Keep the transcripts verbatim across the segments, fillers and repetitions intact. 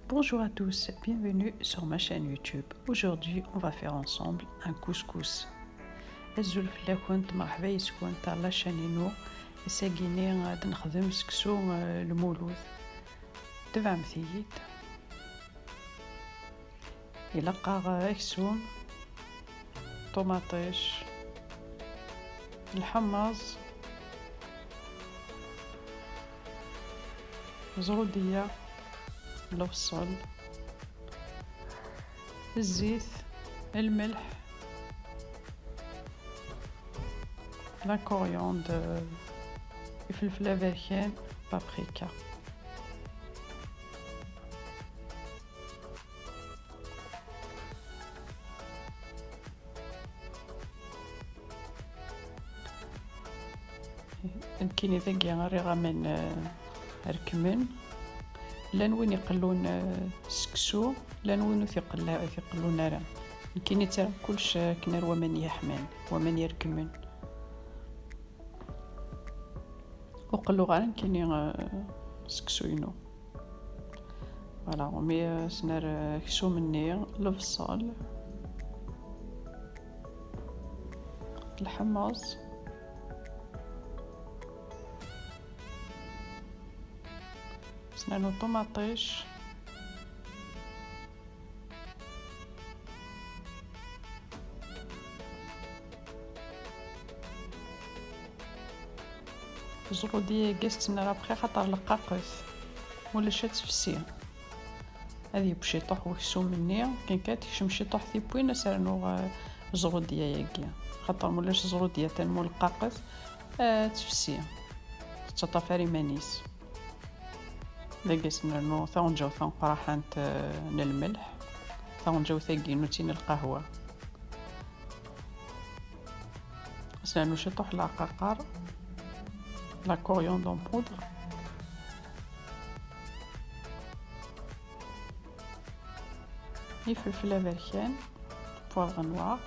Bonjour à tous, bienvenue sur ma chaîne YouTube. Aujourd'hui, on va faire ensemble un couscous. Azul fell-akent, merḥba yes-kent ar la chaîne inu. Ass-agi-ni ad nexdem seksu, eh, lmulud. Tebɛemt-iyi-d. Ilaq-aɣ aksum, ṭumaṭic, lḥemmeẓ, ẓrudiya, lebṣel, zzit, lmelḥ, la coriandre, ifelfel aberkan, paprika. Nekkini dagi rriɣ aman, eh, rekmen. Llan win iqellun, eh, seksu, llan win ur t-iqella-, t-iqellun ara. Nekkini ttarraɣ kullec akken ar waman yeḥman, waman irekmen. Ur qelluɣ ara nekkini, eh, seksu-inu. Voilà, umi, eh, sner, eh, aksum-nni, lebṣel, lḥemmeẓ, snernu ṭumaṭic. Ẓrudiya-agi ad tt-nerr après xaṭer leqqaqet, ulac ad tefsi. Ad yeww ciṭuḥ weksum-nni, kan kan tekcem ciṭuḥ tiwwin, ad s-rnuɣ, eh, ẓrudiya-agi. Xaṭer ma ulac ẓrudiya tanmu leqqaqet, eh, ad tefsi. Tettaṭṭaf ar iman-is. Dagi ad s-nernu taɣenǧawt tameqqraḥant, eh, n lmelḥ. Taɣenǧawt-agi n uttin n lqahwa. Ad s-nernu ciṭuḥ leɛqaqer, la coriandre en poudre, ifelfel aberkan, poivre noir,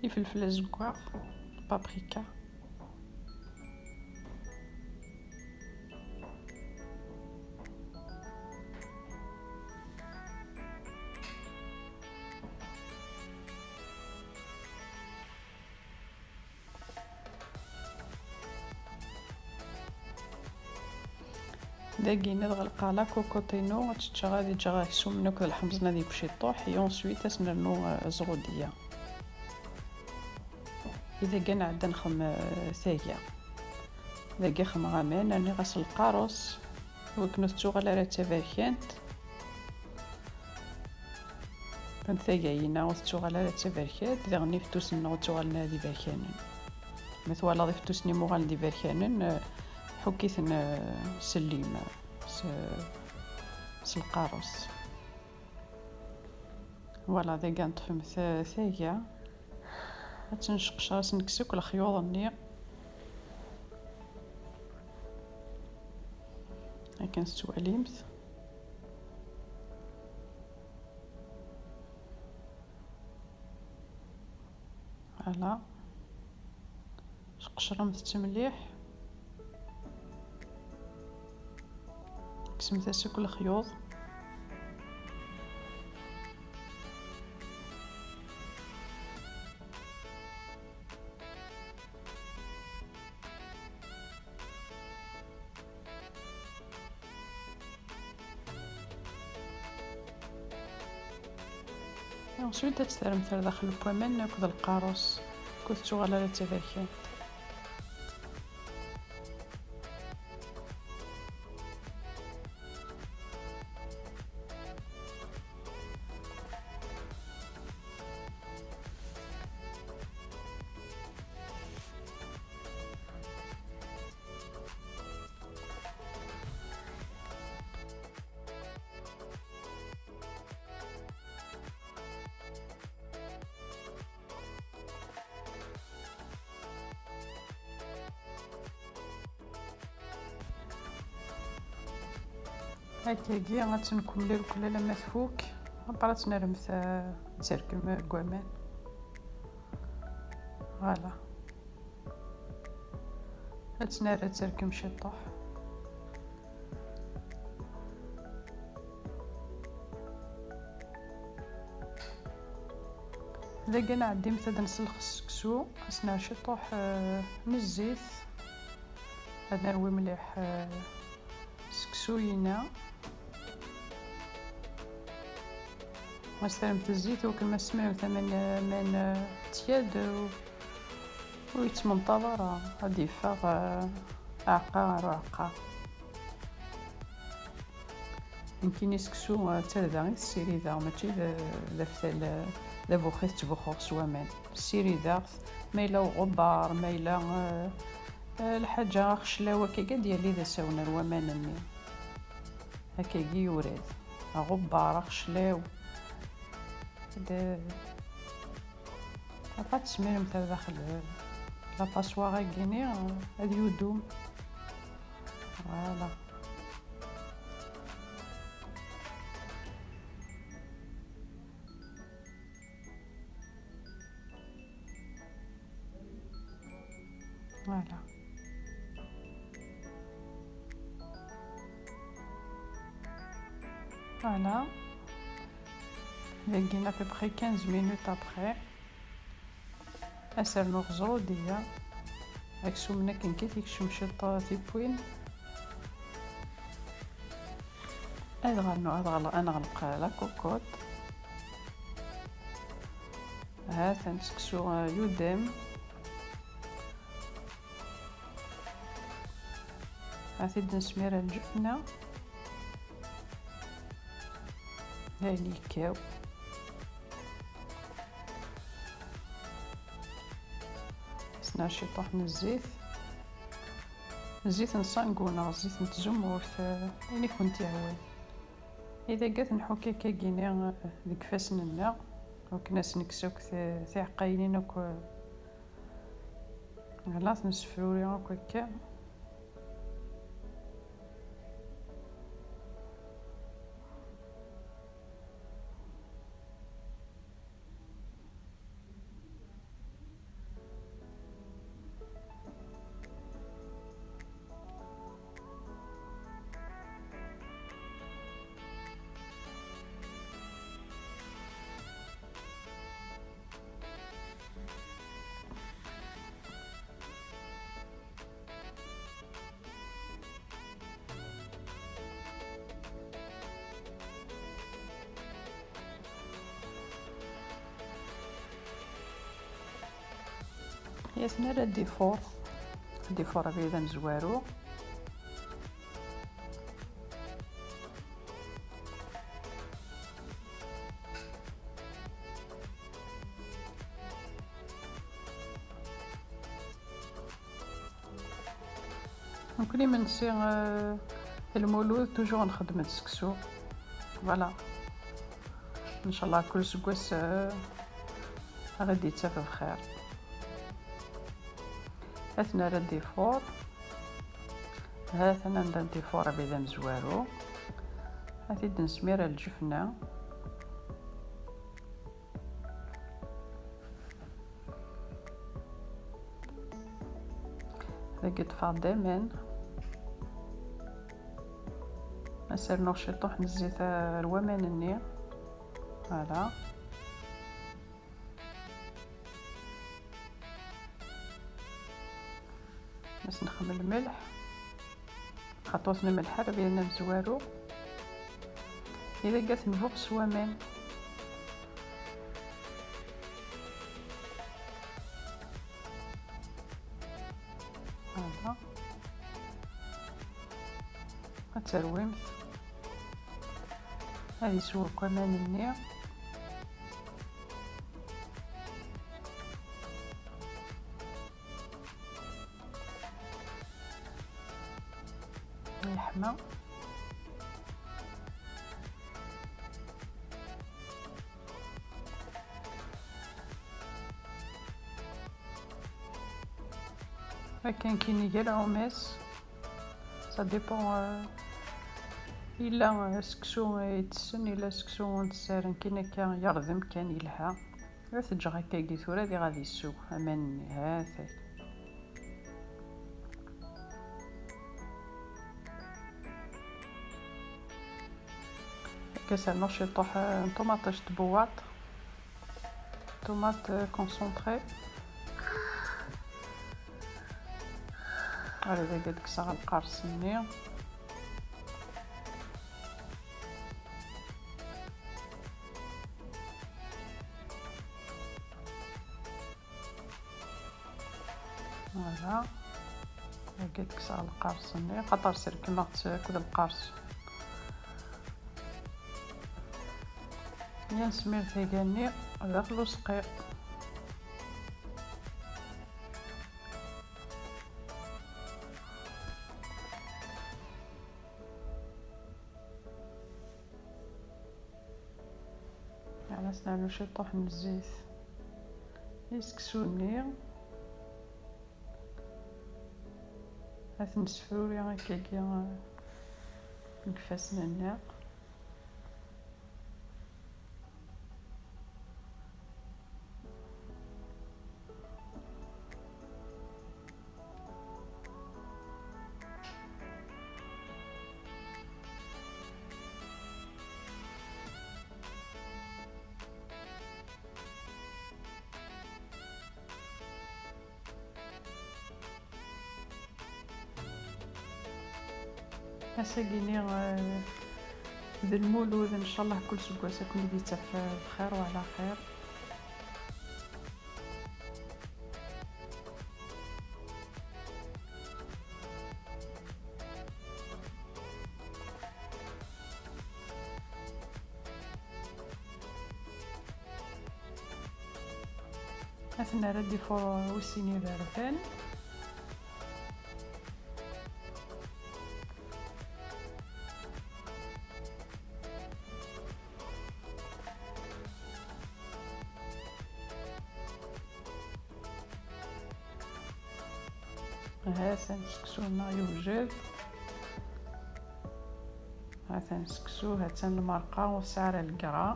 ifelfel azeggaɣ, paprika. Dagi ad ɣelqeɣ la cocotte-inu, ad tt-ǧǧeɣ ad ǧǧeɣ aksum-nni akked lḥemẓ-nni ad yeww ciṭuḥ, et ensuite ad s-nernu, eh, ẓrudiya. I dagi ad nɛeddi ad nxem, eh, taga. Dagi xemmeɣ aman, rniɣ-as lqarus, iwakken ur tettuɣal ara d taberkant. Kan taga-ina ur tettuɣal ara d taberkant, diɣen iftusen-nneɣ ur ttuɣalen ara d iberkanen. Ma twalaḍ iftusen-im uɣalen d iberkanen, eh, ḥukk-iten, eh, s llim, s, s lqarus. Voilà, dagi ad neṭṭfem ta-, taga. Ad tt-nceqcer, ad s-nekkes akk lexyuḍ-nni. Akken tettwalimt. Voilà. Sqecremt-tt mliḥ. Kksemt-as akk lexyuḍ. Ensuite, ad tt-terremt ar daxel n waman akked lqarus, ur tettuɣal ara d taberkant. Akkagi ad tt-nkemmel irkel alamma tfuk, après ad tt-nerrem ta-, ad terkem deg waman. Voilà. Ad tt-nerr ad terkem ciṭuḥ. Dagi nɛeddimt ad nselxes seksu, ad s-nerr ciṭuḥ, eh, n zzit, ad nerwi mliḥ, eh, seksu-yina. Ma s-terremt zzit, wakken ma s-tmerremt aman, aman, eh, ttkad, eh, ur yettmenṭaḍ ara, ad d-yeffeɣ, eh, aɛeqqa ɣer uɛeqqa. Nekkini seksu, eh, d tarda i t-ssirideɣ, mačči d, d aftal, eh, d abuxxi tettbuxxuɣ s waman. Ssirideɣ-t, ma yella uɣebbar, ma yella, eh, eh, lḥaǧa axeclaw, akkagi ad d-yali d asawen ar waman-nni. Akkagi yurad. Aɣebbar, axeclaw. D, apat tesmirem ar daxel, eh, la passoire-agi-ni, eh, ad yudum. Voilà. Voilà. Voilà. Dagi à peu près quinze minutes après. Ad s-rnuɣ ẓrudiya. Aksum-nni akken kan yekcem ciṭ tiwwin. Ad ɣernu, ad ɣel-, ad nɣelq la cocotte. Ha-t-an seksu, eh, yudem. Ad t-id-nesmir ar lǧefna. D ayen yekkaw. Ad s-nerr ciṭuḥ n zzit. Zzit n ṣangu neɣ zzit n tzumurt, eh, ayen i kent-yehwan. Idag ad t-nḥuk akkagini, eh, deg ifassen-nneɣ, akken ad s-nekkes akk ti-, tiɛeqqayin akk, eh, Voilà, ad t-nessefruri akk akka. Yat nara ad d-ifuṛ, ad d-ifuṛ abrid amezwaru. Nekkni imensi, eh, Lmulud, toujours nxeddem-d seksu. Voilà. Ncallah kul seggas, eh, ad ɣ-id-yettaf bxir. Ad t-nerr ad d-ifuṛ. Ha-t-an anda ad d-ifuṛ abrid amezwaru. Ad t-id-nesmir ar lǧefna. Dagi ṭṭfeɣ-d aman. Ad s-rnuɣ ciṭuḥ n zzit ar waman-nni. Voilà. Ad s-nexdem lmelḥ. Xaṭer ur t-nemlḥ ara, byan amezwaru. Idag ad t-nbuɣ s waman. Voilà. Ad terwimt. Ad yeswa akk aman-nni. Yeḥma. Akken kini gar lɛumas, ça dépend, euh, illa, euh, seksu i tessen, illa seksu ur nettess ara, nekkini akka yerḍem kan yelha. Ad t-ǧǧeɣ akkagi tura, diɣ ad yessew aman-nni. Ha-t-ay. Akka s-rnuɣ ciṭuḥ, eh, n ṭumaṭic n tbewwaṭ. Tomate concentrée. Ara dagi ad kkseɣ lqers-nni. Voilà. Dagi ad kkseɣ lqers-nni, xaṭer srekmeɣ-tt akked lqers. Yan smir tagi-nni daxel useqqi. Ɛni ad s-nernu ciṭuḥ n zzit i seksu-nni. Ad t-nesfruri akkagi deg ifassen-nni. Ass-agi-ni, eh, d Lmulud, ncallah kul seggas ad ken-id-ittaf, eh, bxir wa ɛla xir. Ad ten-nerr ad d-ifur wis sin iberdan. Ha-t-an seksu-nneɣ yewjed. Ha-t-an seksu, ha-tt-an lmerqa ur tesɛi ara lgra.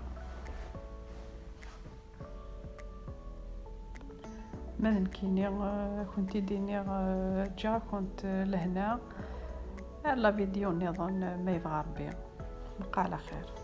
Ma d nekkini, eh, ad kent-id-iniɣ, eh, ǧǧiɣ-akent, eh, lehna. Ar la vidéo nniḍen, eh, ma yebɣa Rebbi. Bqa ɛla xir.